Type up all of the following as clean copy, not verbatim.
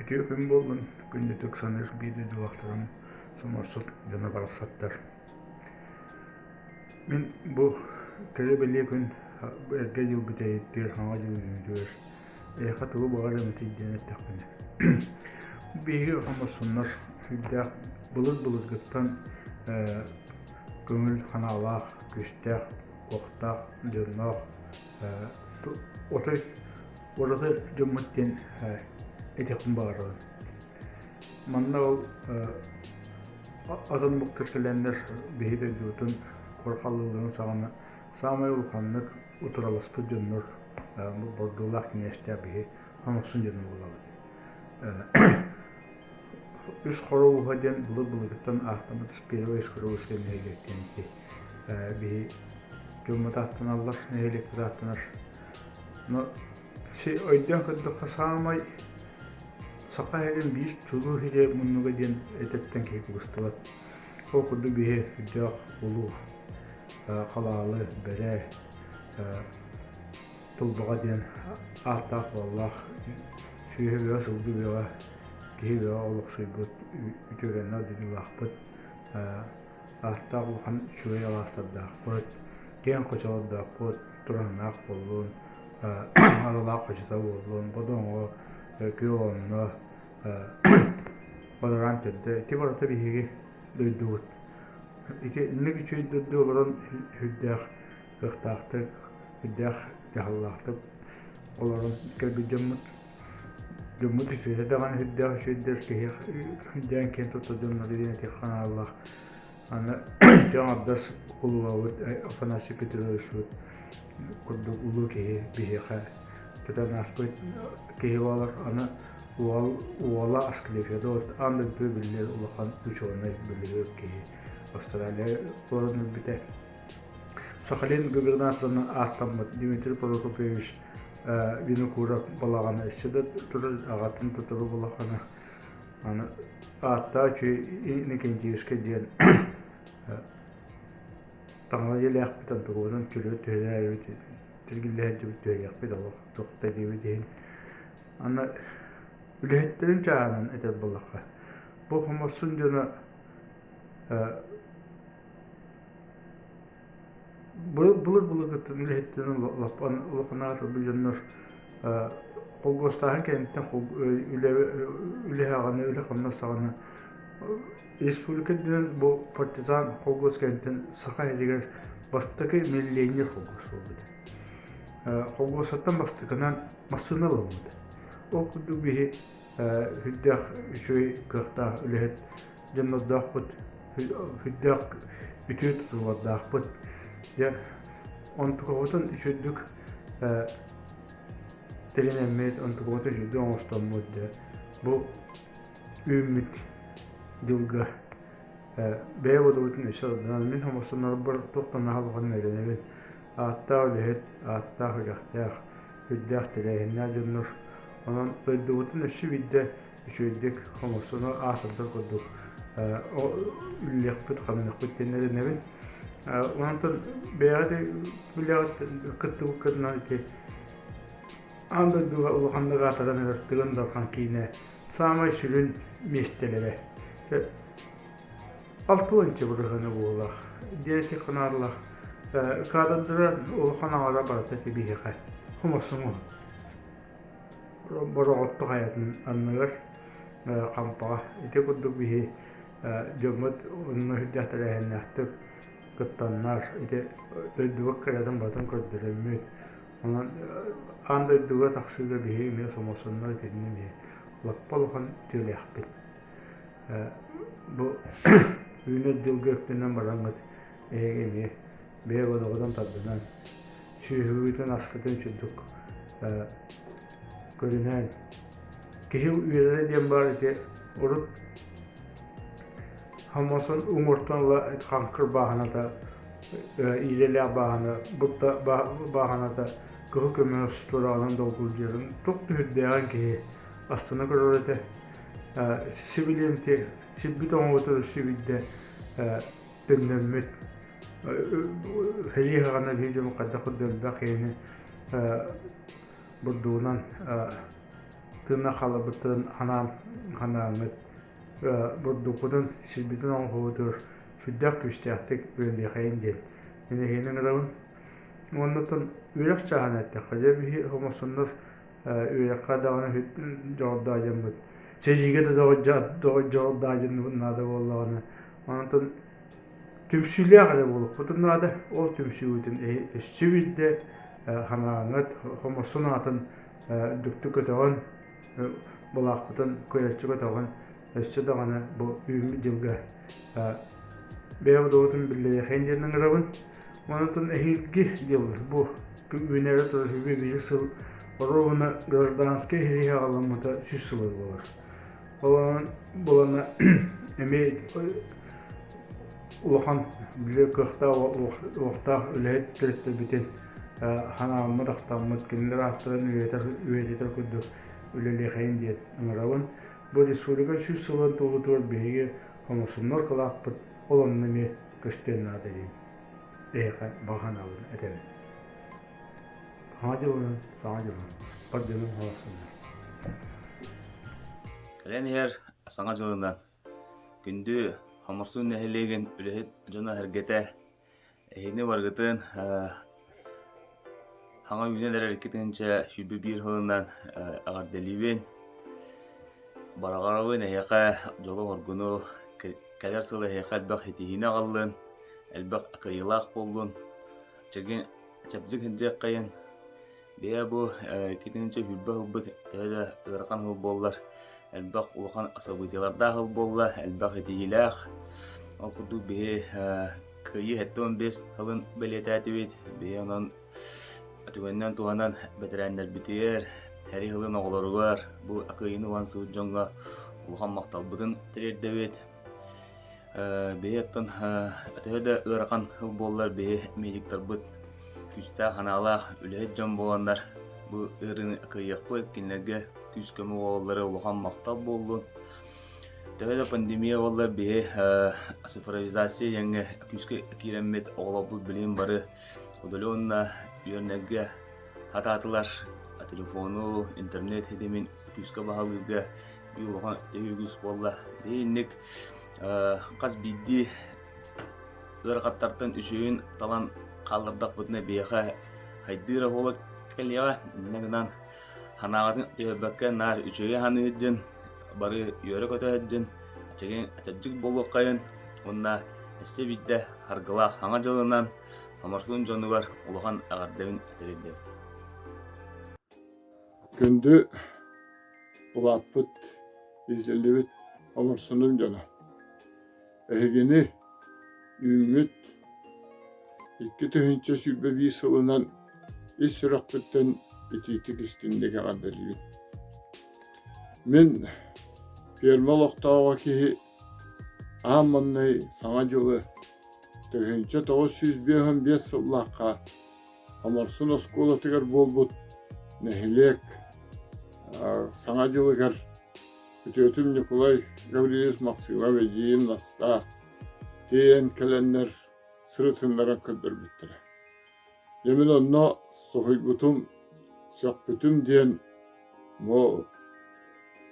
Үтүө күн буоллун, күндүтүк саныыр биир дойдулаахтарым, соморсут дьоно барахсаттар. Мин бу кэрэ-бэлиэ күн эргэ дьыл бүтэһиттиэр, саҥа дьыл үүнүүтүгэр эһиэхэ тугу баҕар эмитий диэн эттэхпинэ, биһиги хомурсуннар сүрдээх былыр-былыргыттан көҥүл ханаалаах, күүстээх, уохтаах, дьонноох отой ураты дьоммут диэн этиэхпин баҕарабын. Манна ол атын омуктар кэлэннэр биһи дойдубутун куорхаллыылларын саҕана саамай улаханнык утарыласпыт дьоннор бордуулаах кинээстээх биһи Хомохсун дьоно буолабыт. Үс Хоро ууһа диэн былыр-былыргыттан ааттаммыт первый Скоровскай нэһилиэк диэн ити биһи дьоммут ааттаналлар, нэһилиэкпит ааттанар. Но өйдөөн көрдөххө саамай Саха сирин биир чулуу сирэ муннуга диэн этэттэн киһи кыбыстыбат. Ол курдук биһи өйдөөх улуу халаалы, бэрэ, Тулбаҕа диэн ааттаах буоллаах сүөһү бөҕө, сылгы бөҕө, киһи бөҕө олохсуйбут үтүөгэннээх дойдулаахпыт, ааттаах улахан үчүгэй алаастардаахпыт, киэҥ хочолордоохпут, тураҥнаах буоллун, аралаах хочото буоллун, Бодоҥо, Күөх Онно, Бадараан төрдө ити барыта биһиги дойдубут. Ити инник үчүгэй дойду олорон сүрдээх кыахтаахтык, сүрдээх дьаһаллаахтык олорон кэлбит дьоммут. Дьоммут үчүгэйэ даҕаны сүрдээх үчүгэйдэр киһи сүрдээн киэн туттар дьонноро диэн этиэх ханааллаах. Аны ити аҥардас кулубабыт Афанасий Петровичпыт курдук улуу киһи биһиэхэ тутан ааспыт киһи буолар. Аны уол уола Асклепиадот аан дойду биллэр улахан учуонай бөлүһүөк киһи Австралия олорон өлбүтэ. Сахалин губернаторынан ааттаммыт Дмитрий Прокопьевич Винокуров балаҕана өссө да турар, аҕатын тутуру балаҕана. Аны ааттаах үчүгэй Иннокентьевскай диэн таҥара дьиэлээхпит, онтукабытын чөлүгэр түһэрээбит, тиргиллэ сылдьыбыт түһэриэхпит олох туох да диэбит иһин. Аны үлэһиттэрин чааһынан этэр буоллахха, бу хомурсун дьоно Былыр-былыргыттан үлэһиттэрин улахан аатырбыт дьоннор холкуостааһын кэнниттэн үлэ саҕана, үлэ-хамнас саҕана республика үрдүнэн бу партизан холкуос кэнниттэн Саха сиригэр бастакы миллионер холкуос буолбут. Холкуостартан бастакынан массыына ылыммыт. Ол курдук биһи сүрдээх үчүгэй кыахтаах үлэһит дьоннордоохпут, сүрдээх үтүө тутуулардаахпыт. Дьэ, онтукабытын үчүгдүк тэринэммит, онтукабытын үчүгдүк оҥостоммут дьэ, бу үүммүт дьылга бэйэ бодобутун өссө ордунан мин хомурсунарбар туох да наһаа улахан эрэнэбин. Ааттаах үлэһит, ааттаах үрэхтээх, үрдээх тэрээһиннээх дьоннор. Онон дойдубутун өссө биирдэ үчүгэйдик хомурсуну аатырдар курдук үлэлиэхпит, хамныахпыт диэн эрэнэбин. Онтон бэйэҕит билэҕит кыттыбыккытынан ити аан дойдуга улаханнык аатыран эрэр Тыгын Дархан киинэ саамай сүрүн миэстэлэрэ. 60 бырыһыана буоллах. Диэки ханаарлах кадрдара улахан аҥара барыта ити биһиэхэ хомосуҥу Бороҕотто хайатын анныгар Хампаҕа ити курдук биһи дьоммут онно сүрдээх тэрээһиннээхтик кыттаннар ити дойдубут кыратын барытын көрдөрөммүт онон аан дойдуга тахсыыга биһи эмиэ сомосоннор итиннэ эмиэ лаппа улахан үтүөлээхпит. Бу үүнэр дьылга үктэнэн бараҥҥыт эһиги эмиэ бэйэ бодоҕутун тардынан сүөһүгүтүн аскытын үрдүк көрүнэн киһи үөрэрэ диэн баар ити урут Хамасын уҥуортан ыла хаҥкыр бааһыната иилэлээх бааһына бытта бааһыната кыһыл көмүс тураҕынан долгулдьуйарын туох да сүрдээҕин киһи астына көрөр этэ сибилиэн сирбит оҥоһута өссө биирдэ төннөммүт сэрии саҕана биһи дьон хайдах курдук элбэх киһини бурдугунан тыына халабытын ханаан ханааммыт бурдукпутун сирбитин оҥоһуутугар сүрдээх күүстээхтик үлэлиэхэйин диэн мин эһиэни ыҥырабын. Уонна оттон үөрэх чааһын эттэххэ, дьэ биһи хомусуннар үөрэххэ даҕаны дьоҕурдаах дьоммут. Сэриигэ да дьоҕурдаах дьоммут наада буоллаҕына, онтон түмсүүлээх эрэ буолуохпутун наада. Ол түмсүүбүтүн өссө биирдэ санааҥҥыт, хомусун аатын үрдүктүк көтөҕөн, былаахпытын күөрэччи көтөҕөн, өссө даҕаны бу үүммүт дьылга бэйэбит уотун биллэриэхэйин диэн ыҥырабын. Онтон эһиилги дьыл бу үүнээри турар үбү сыл оруобуна гражданскай сэрии аҕаламмыта 100 сыла буолар. Ол онон булана эмиэ улахан били кыахтаах уохтаах үлэһит төрөттөрбүтүн ханааммыт ахтаммыт кинилэр ааттарын үйэтэр үйэтитэр курдук үлэлиэхэйин диэн ыҥырабын. Бу республика 100 сылын туолуутугар биһиги хомусуннар кылааппыт ол онно эмиэ көстүөн наада диэн эһиэхэ баҕа санаабын этэбин. Саҥа дьылынан, саҥа дьылынан, бар дьонум оҥорсуннар. Кэлэн иһэр Саҥа дьылынан күндү Хомурсун нэһилиэгин үлэһит дьоно-сэргэтэ эһини барыгытын Хаҥа үүнэн эрэр 2021 сылынан эҕэрдэлиибин. Бараҕарабын эһиэхэ дьолу-соргуну, кэлэр сыл эһиэхэ элбэх ситиһиини аҕаллын, элбэх кыайыылаах буоллун, чэбдик сылдьыаххайын. Бэйэ бу 2020 сылбыт төһө да ыарахан сыл буоллар, элбэх улахан событиелардаах сыл буолла, элбэх ситиһиилээх. Ол курдук биһи Кыайыы 75 сылын бэлиэтээтибит. Биһи онон түгэнинэн туһанан бэтэрээннэрбитигэр, сэрии сылын оҕолоругар бу Кыайыыны уһансыбыт дьоҥҥо улахан махталбытын тириэрдэбит. Биһи оттон төһө да ыарахан сыл буоллар биһи медиктарбыт күүстээх санаалаах үлэһит дьон буоланнар бу ыарыыны кыайыахпыт, кинилэргэ күүс-көмө буолаллара улахан махтал буоллун. Төһө да пандемия буоллар биһи цифровизация диэҥҥэ күүскэ киирэммит оҕолорбут билигин бары удаленно үөрэнэргэ сатаатылар. Телефону, интернет ситимин күүскэ баһылыырга биир улахан төһүү үгүс буолла. Итинник хас биирдии ыарахаттартан үчүгэйин талан хааллардахпытына биһиэхэ хайдыы эрэ буола кэлиэҕэ. Инньэ гынан Санааҕытын түһэрбэккэ наар үчүгэйи саныыр дьон, бары үөрэ-көтө сылдьын, аччык буолуоххайын уонна өссө биирдэ Харгылаах Саҥа дьылынан Хоморсуун дьонугар улахан эҕэрдэбин этэбин. Күндү улааппыт, иитиллибит Хоморсунум дьоно! Эһигини үүммүт 2021 сылынан ис сүрэхпиттэн итиитик истиҥник эҕэрдэлиибин. Мин ферма олохтооҕо киһи аан маҥнай Саҥа дьылы 1955 сыллаахха Хоморсун оскуолатыгар буолбут нэһилиэк Саҥа дьылыгар Күтүөтүм Ньукулай Гаврильевич Максимов эдьиийим Настаа тиэйэн кэлэннэр сырытыннаран көрдөрбүттэрэ. Дьэ мин онно соһуйбутум, сөхпүтүм диэн бу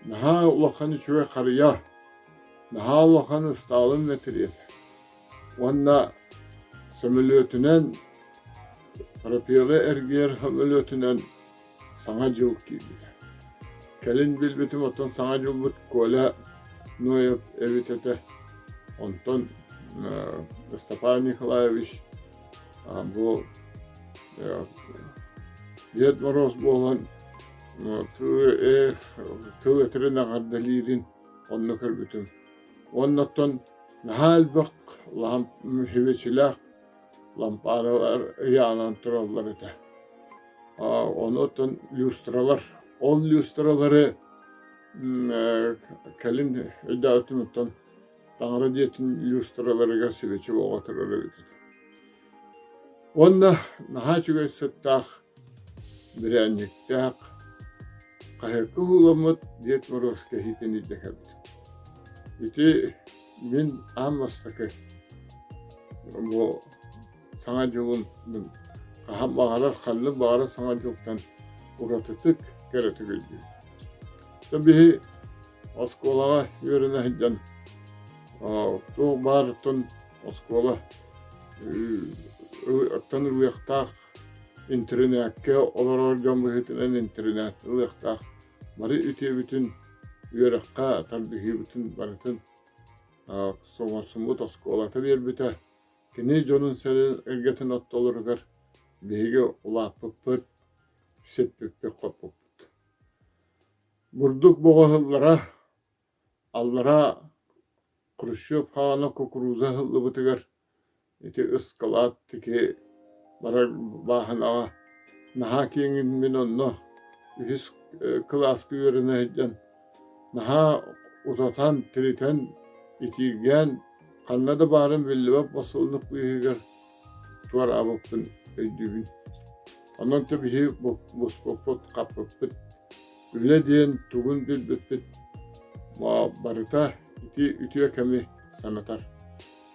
наһаа улахан үчүгэй харыйа, наһаа улахан ыстаалын мэтириэтэ уонна сөмөлүөтүнэн пропела эргийэр сөмөлүөтүнэн Саҥа дьыл киирбитэ. Кэлин билбитим оттон Саҥа дьылбыт Коля Ноев эбит этэ. Онтон Степан Николаевич бу Дед Мороз буолан тыл этэрин эҕэрдэлиирин онно көрбүтүм. Уонна оттон наһаа элбэх хибичилээх лампааралар ыйаанан тураллар этэ. Ону оттон люстралар, ол люстралары кэлин өйдөөтүм оттон таҥара дьиэтин люстраларыгар свечи оҕо турар эбит этэ. Уонна наһаа үчүгэй сыттаах бирээнньиктээх хаһыакка уһууламмыт Дед Мороз кэһиитин илдьэ кэлбитим. Ити мин аан бастакы бу Саҥа дьылын хаһан баҕарар, ханнык баҕарар Саҥа дьылтан уратытык, кэрэтик өйдүүбүн. Биһи оскуолаҕа үөрэнэ сылдьан туох баарыттан оскуола оттон ылыахтаах интэринээккэ олорор дьон быһыытынан интэринээт ылыахтаах бары үтүөбүтүн үөрэххэ тардыһыыбытын барытын Соморсуммут оскуолата биэрбитэ. Кини дьонун-сэргэтин ортолоругар биһиги улааппыппыт, сиппиппит-хоппуппут. Бурдук боҕоһуллара аллараа Хрущев хаана кукуруза ыһыллыбытыгар Ити ыскалаат ити барар бааһынаҕа наһаа киэҥин мин онно үһүс кылааска үөрэнэ сылдьан наһаа утатан, тиритэн, итииргээн ханна да баарын биллибэт босуолунук быыһыгар туораабыппын өйдүүбүн. Онон то биһи буспуппут, хаппыппыт, үлэ диэн тугун билбиппит барыта ити үтүө кэми санатар.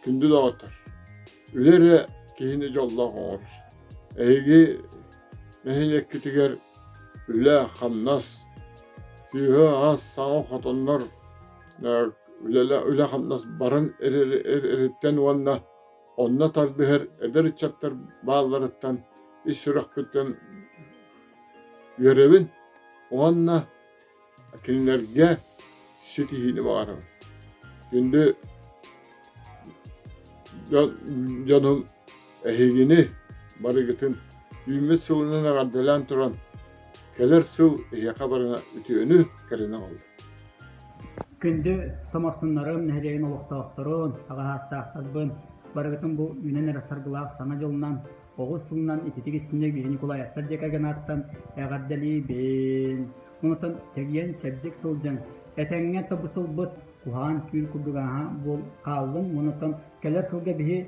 Күндү доҕоттор, үлэ эрэ киһини дьоллоох оҥорор. Эһиги нэһилиэккитигэр үлэ, хамнас, сыыһа-ас, саҥа хотоннор үлэ-хамнас баран эрэриттэн уонна онно тардыһар эдэр ыччаттар баалларыттан ис сүрэхпиттэн үөрэбин уонна Кинилэргэ ситиһиини баҕарабын. Күндү дьонум эһигини барыгытын үүммүт сылынан эҕэрдэлээн туран, кэлэр сыл эһиэхэ барына үтүөнү, кэрэни аҕалла. Күндү Соморсуннарым нэһилиэгин олохтоохторун, аҕаһаастаахтарбын барыгытын бу үүнэн эрэр саргылаах Саҥа дьылынан оҕус сылынан ититик истиҥник Биһи Николаевтар дьиэ кэргэн ааттан эҕэрдэлиибин. Онтон чэгиэн чэбдик сылдьан, этэҥҥэ тобусулбут куһаҕан түүл курдук ааһа буол хааллын уонна кэлэр сылга биһи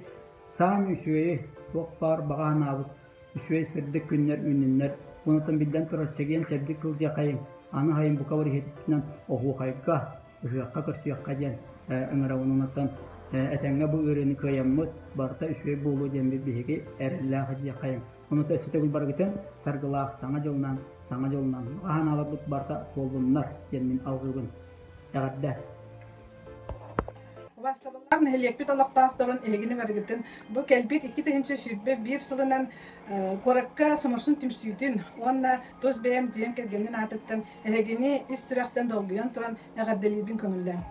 саамай үчүгэйи туох баар баҕа санаабыт үчүгэй сырдык күннэр үүннүннэр уонна биллэн турар чэгиэн чэбдик сылдьыаххайыҥ аны сайын бука бары иһитинэн оһуохайга ыһыахха көрсүөххэ диэн ыҥырабын онтон этэҥҥэ бу ыарыыны кыайаммыт барыта үчүгэй буолуо диэн биһиги эрэллээх диэххэйиҥ Онуоха өссө төгүл барыгытын саргылаах Саҥа дьылынан, Саҥа дьылынан аһаан ааларбыт барыта туоллуннар диэн мин алҕыыбын. Эҕэрдэ! Убаастабыллаах нэһилиэкпит олохтоохторун эһигини барыгытын бу кэлбит 2021 сылынан куоракка Соморсун түмсүүтүн уонна тус бэйэм дьиэм кэргэнин аатыттан эһигини ис сүрэхтэн долгуйан туран эҕэрдэлиирбин көҥүллээҥ.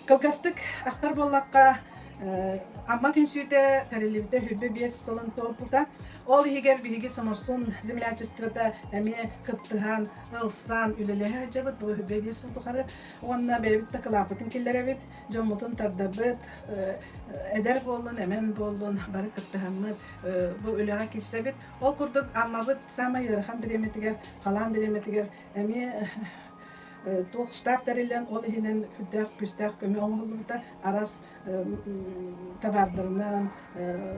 Кылгастык ахтар буоллахха, Амма түмсүүтэ тэриллибитэ 25 сылын туолбута. Ол иһигэр биһиги Соморсун землячествота эмиэ кыттыһан, ылсан үлэлэһэ сылдьабыт бу 25 сыл тухары. Уонна бэйэбит да кылааппытын киллэрэбит, дьоммутун тардабыт, эдэр буоллун, эмэн буоллун, бары кыттыһаммыт бу үлэҕэ киирсэбит. Ол курдук Аммабыт саамай ыарахан бириэмэтигэр, халаан бириэмэтигэр эмиэ туох штаб тэриллэн, ол иһинэн сүрдээх күүстээх көмө оҥоһуллубута. Араас табаардарынан,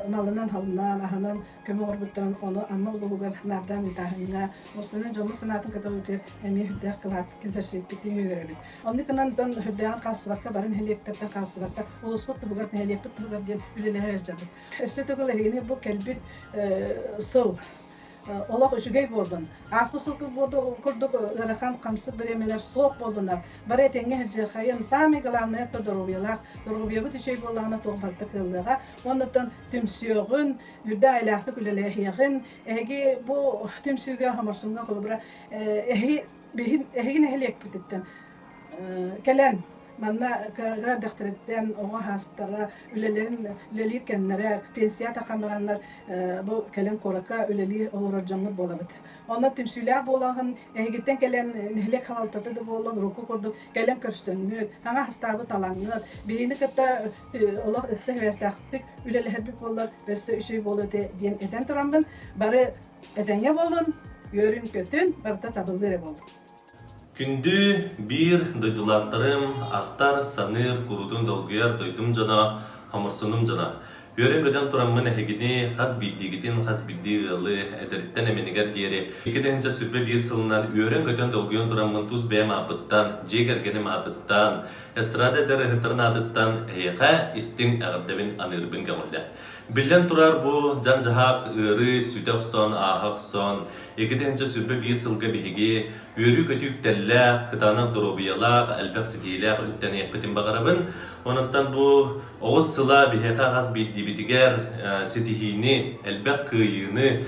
малынан-халынан, аһынан көмө оҥорбуттарын ону Амма улууһугар наардаан ыытааһыҥҥа, уопсайынан дьоммут санаатын көтөҕүүтүгэр эмиэ сүрдээх кылаат киллэрсибиппитин үөрэбит. Оннук гынан дьон сүрдээҕин хаалсыбакка, бары нэһилиэктэртэн хаалсыбакка, улууспут туһугар, нэһилиэкпит туһугар диэн үлэлэһэ сылдьабыт. Өссө төгүл эһигини бу кэлбит сыл олох үчүгэй буоллун. Ааспыт сыл курдук ыарахан хамсык бириэмэлэр суох буоллунар. Бары этэҥҥэ сылдьыаххайын. Самый главное это доруобуйалаах. Доруобуйабыт үчүгэй буоллаҕына туох барыта кыаллыаҕа. Оннуттан түмсүөҕүн, үрдэ айлаахтык үлэлэһиэҕин. Эһиги бу түмсүүгэ Соморсуҥҥа холобура эһиги эһиги нэһилиэкпититтэн кэлэн манна кыра эрдэхтэриттэн оҕо хаастара үлэлэрин үлэлиир кэмнэрэ пенсия тахамараннар бу кэлэн куоракка үлэлии олорор дьоммут буолабыт. Онно түмсүүлээх буолаҕын эһигиттэн кэлэн нэһилиэк салалтата да буоллун урукку курдук кэлэн көрсөҥҥүт, хаҥа хастаабыт талаҥҥыт, биһигини кытта олох ыкса сибээстээхтик үлэлэһэрбит буоллар өссө үчүгэй буолуо этэ диэн этэн тураммын бары этэҥҥэ буолун, үөрүн-көтүн, барыта табыллыы эрэ буоллун. Күндү биир дойдулаахтарым, ахтар, саныыр, куруутун долгуйар дойдум дьоно, хомурсунум дьоно. Үөрэн-көтөн тураммын эһигини хас биирдиигитин, хас биирдии ыалы эдэриттэн эмэнигэр диэри 2021 сылынан үөрэн-көтөн долгуйан тураммын тус бэйэм ааппыттан, дьиэ кэргэним аатыттан, эстрада эдэр ыһыктарын аатыттан эһиэхэ истиҥ эҕэрдэбин аныырбын көҥүллэ. Биллэн турар, бу дьан-дьаһах ыарыы сүтэ охсон, ааһа охсон, 2021 сылга биһиги. Үөрүү-көтүү үктэллээх, кытаанах доруобуйалаах, элбэх ситиһиилээх үктэниэхпитин баҕарабын. Онон бу оҕус сыла биһиэхэ хас биирдиибитигэр ситиһиини, элбэх кыайыыны,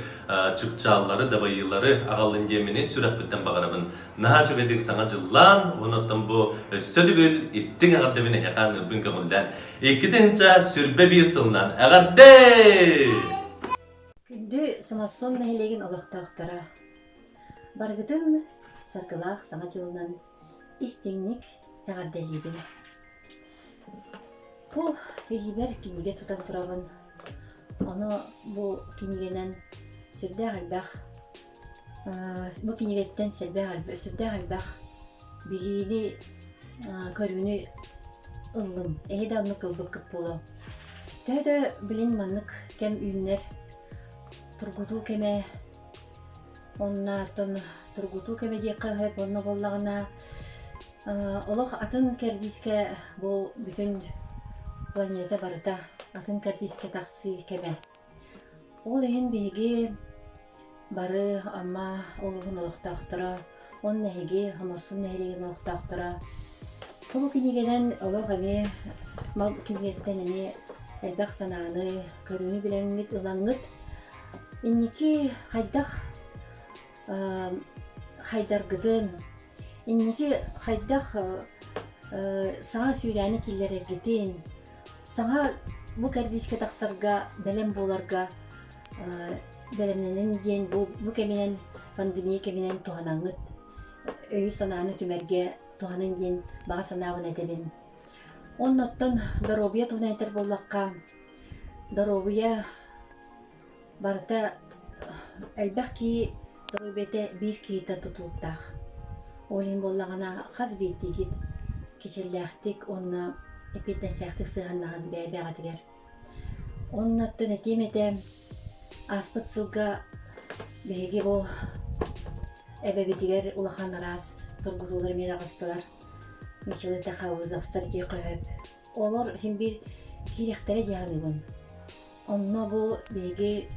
чыпчааллары, дабайыылары аҕаллын диэммин ис сүрэхпиттэн баҕарабын. Наһаа үчүгэйдик саҥа дьыллаан, онон бу өссө төгүл истиҥ эҕэрдэбин эһиэхэ аныырбын көҥүллээн. 2021 сылынан эҕэрдэ! Күндү Соморсун нэһилиэгин олохтоохторо! Барыгытын саргылаах Саҥа дьылынан истиҥник эҕэрдэлиибин! Бу илиибэр кинигэ тутан турабын. Ону бу кинигэнэн сүрдээх элбэх бу кинигэттэн сүрдээх элбэх билиини, көрүүнү ыллым. Эһи да оннук ылбыккыт буолуо. Төһө да билин маннык кэм үүннэр, тургутуу кэмэ Онно оттон тургутуу кэмэ диэххэ сөп уонна буоллаҕына олох атын кэрдиискэ бу бүтүн планета барыта атын кэрдиискэ тахсыы кэмэ. Ол иһин биһиги бары Амма улууһун олохтоохторо уонна эһиги Соморсун нэһилиэгин олохтоохторо бу кинигэнэн олох эмиэ мал кинигэттэн эмиэ элбэх санааны, көрүүнү билэҥҥит, ылаҥҥыт Инники хайдах хайдаргытын, инники хайдах саҥа сүүрээни киллэрэргитин, саҥа бу кэрдиискэ тахсарга бэлэм буоларга бэлэмнэнэн диэн бу бу кэминэн пандемия кэминэн туһанаҥҥыт өйү-санааны түмэргэ туһанын диэн баҕа санаабын этэбин. Уонна оттон доруобуйа туһунан этэр буоллахха, доруобуйа Барыта элбэх киһи доруобуйата биир киһиттэн тутулуктаах. Ол иһин буоллаҕына хас биирдиигит кичэллээхтик уонна эппиэтинэстээхтик сыһыаннаһан бэйэ-бэйэҕитигэр. Уонна оттон этиэм этэ, ааспыт сылга биһиги бу эбэбитигэр улахан араас тургутуулар эмиэ таҕыстылар. Мичилитэ Хаузовтар диэххэ сөп. Олор иһин биир киириэхтэрэ дии саныыбын. Онно бу биһиги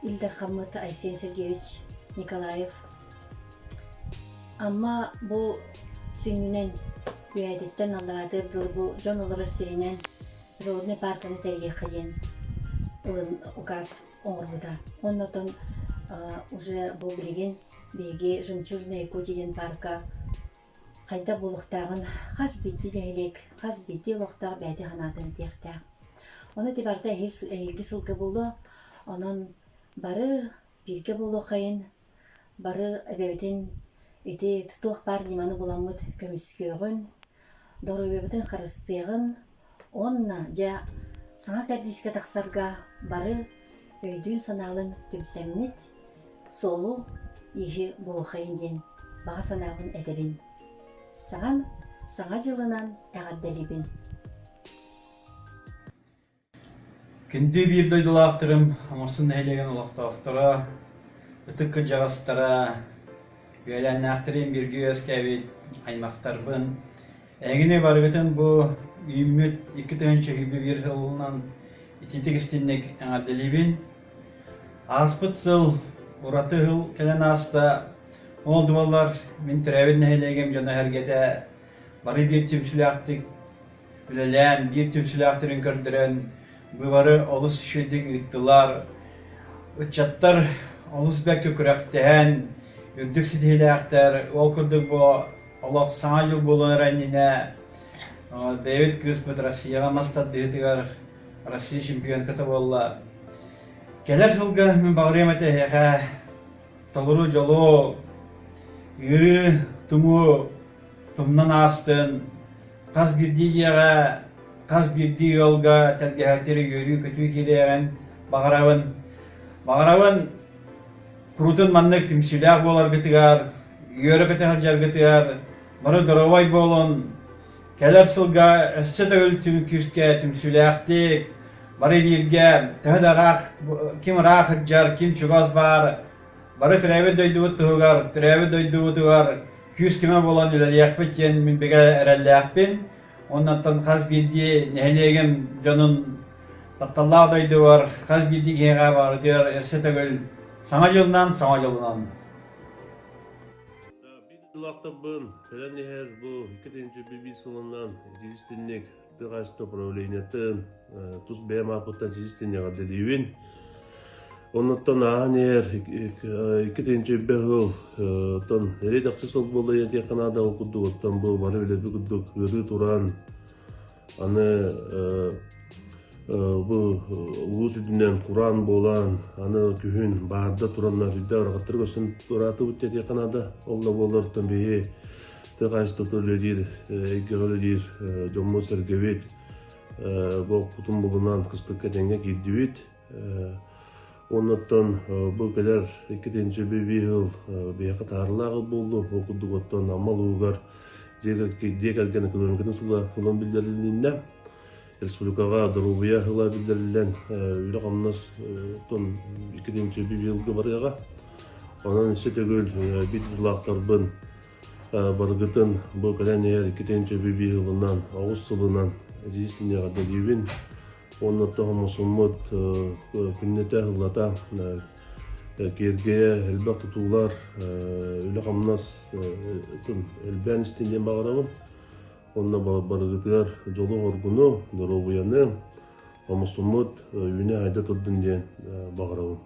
Ил Дархаммыт Айсен Сергеевич Николаев Амма бу сүнньүнэн үөһээтиттэн аллараатыгар дылы бу дьон олорор сиринэн природнай паарканы тэрийиэххэ диэн ылын указ оҥорбута. Онно оттон уже бу билигин биһиги Жемчужная Якутия диэн паарка хайдах буолуохтааҕын хас биирдии нэһилиэк, хас биирдии олохтоох бэйэтэ санаатын этиэхтээх. Ону ити барыта эһиилги сылга буолуо. Онон бары бииргэ буолуоххайын, бары эбэбитин ити туох баар ньыманы буламмыт көмүскүөҕүн, доруобуйабытын харыстыаҕын уонна дьэ саҥа кэрдиискэ тахсарга бары өйдүүн-санаалыын түмсэммит суолу-ииһи булуоххайын диэн баҕа санаабын этэбин. Саҥан Саҥа дьылынан эҕэрдэлиибин! Күндү биир дойдулаахтарым, Оҥорсун нэһилиэгин олохтоохторо, ытык кырдьаҕастара, үөлээннээхтэрим, бииргэ үөскээбит аймахтарбын, эһигини барыгытын бу үүммүт 2021 сылынан итиитик истинник эҕэрдэлиибин. Ааспыт сыл ураты сыл кэлэн ааста. Ол да буоллар, мин төрөөбүт нэһилиэгим дьоно-сэргэтэ бары биир түмсүүлээхтик үлэлээн, биир түмсүүлээхтэрин көрдөрөн, быыбары олус үчүгэйдик ыыттылар. Ыччаттар олус бэркэ күрэхтэһэн, үрдүк ситиһиилээхтэр. Ол курдук бу олох Саҥа дьыл буолуон эрэ иннинэ бэйэбит кыыспыт Россияҕа мас тардыһыытыгар Россия чемпионката буолла. Кэлэр сылга мин баҕарыам этэ эһиэхэ толору дьолу, ыарыы, тумуу тумнан аастын, хас биирдии дьиэҕэ, хас биирдии ыалга тэлгэһэтигэр үөрүү-көтүү киириэҕин баҕарабын. Баҕарабын куруутун маннык түмсүүлээх буоларгытыгар, үөрэ-көтө сылдьаргытыгар бары доруобай буолун, кэлэр сылга өссө төгүл күүскэ түмсүүлээхтик, бары бииргэ төһө да ыраах, ким ыраах сылдьар, ким чугас баар, бары төрөөбүт дойдубут туһугар, төрөөбүт дойдубутугар күүс-көмө буолан үлэлиэхпит диэн мин бигэ эрэллээхпин. Оннуттан хас биирдии нэһилиэгим дьонун тапталлаах дойдубар, хас биирдии киһиэхэ барытыгар өссө төгүл Саҥа дьылынан, Саҥа дьылынан! Дойдулаахтарбын кэлэн иһэр бу 2001 сылынан итиистинник тыа хаһаайыстыба управлениетын тус бэйэм ааппыттан итиистинник эҕэрдэлиибин. Оннуттан ааһан иһэр 2001 сыл оттон эрэй тахсы сыл буолла диэн этиэххэ наада ол курдук оттон бу бары билэрбит курдук ыарыы туран Аны бу улуус үрдүнэн кураан буолан, аны күһүн баарда тураннар үрдэ арҕаттары көстөн туораатыбыт диэтиэххэ наада. Ол да буоллар биһи тыа хаһаайыстыбата үлэлиир, эйгэҕэ үлэлиир дьоммут-сэргэбит бу оппутун булунан кыстыкка тэҥҥэ киирдибит. Оннуттан бу кэлэр 2-биир сыл биһиэхэ таһаарыылаах буоллун. Ол курдук оттон Амма улууһугар дьиэ кэргэн экономикатын сыла ылан биллэрилиннэ. Республикаҕа доруобуйа сыла биллэриллэн үлэ-хамнас оттон 2-биир сылга барыаҕа. Онон өссө төгүл биир дойдулаахтарбын барыгытын бу кэлэн иһэр 2-биир сылынан, оҕус сылынан эдьиийистинньэҕэ эҕэрдэлиибин. Уонна тоһомосуммут күннэтэ сыллата киэргэйэ элбэх тутуулар, үлэ-хамнас элбээн истин диэн баҕарабын. Онно барыгытыгар дьолу-соргуну, доруобуйаны, хомусуммут үүнэ-сайда турдун диэн баҕарабын.